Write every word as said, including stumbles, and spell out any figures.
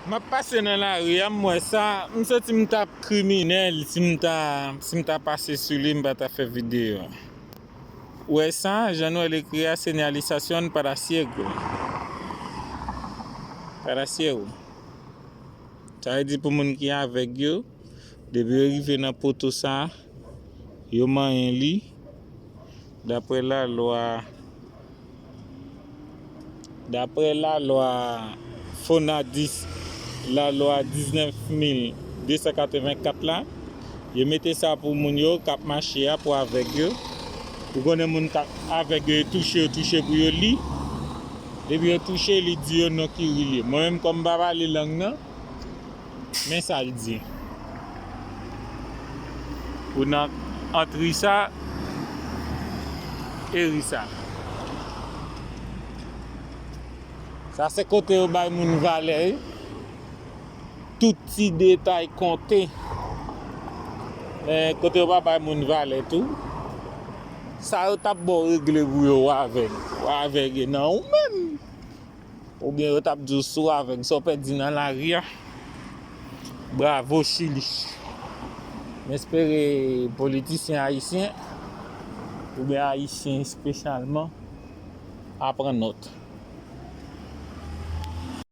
M ap pase nan lari a, m wè sa, m santi m t ap kriminèl si m ta, si m ta pase sou li, m pa ta fè videyo. Ou wè sa, jan nou wè l ekri a, señalización para ciego. Para ciego. Sa vle di pou moun ki avèg yo, depi yo rive nan poto sa, yo manyen li, daprè lalwa, daprè lalwa Fonadis, lalwa diznèf mil de san katrevenkat la, yo mete sa pou moun yo k ap mache a, pou avèg yo. Ou konnen moun k ap avèg yo, yo touche, yo touche pou yo li. Depi yo touche, li di yo non ki ri li ye. Mwen menm, kòm m pa pale lang nan, men sa l di. Ou nan ant ri sa e ri sa. Sa se kote yo bay moun valè, wi. Tout ti detay konte. Men kote yo pa bay moun valè tou. Sa yo t ap ba w regle pou yo, w avèg. W avèg nan ou menm. Oubyen yo t ap di w si w avèg, sa w pèdi nan lari a. Bravo Chili. M espere politisyen ayisyen, oubyen ayisyen espesyalman, ap pran nòt.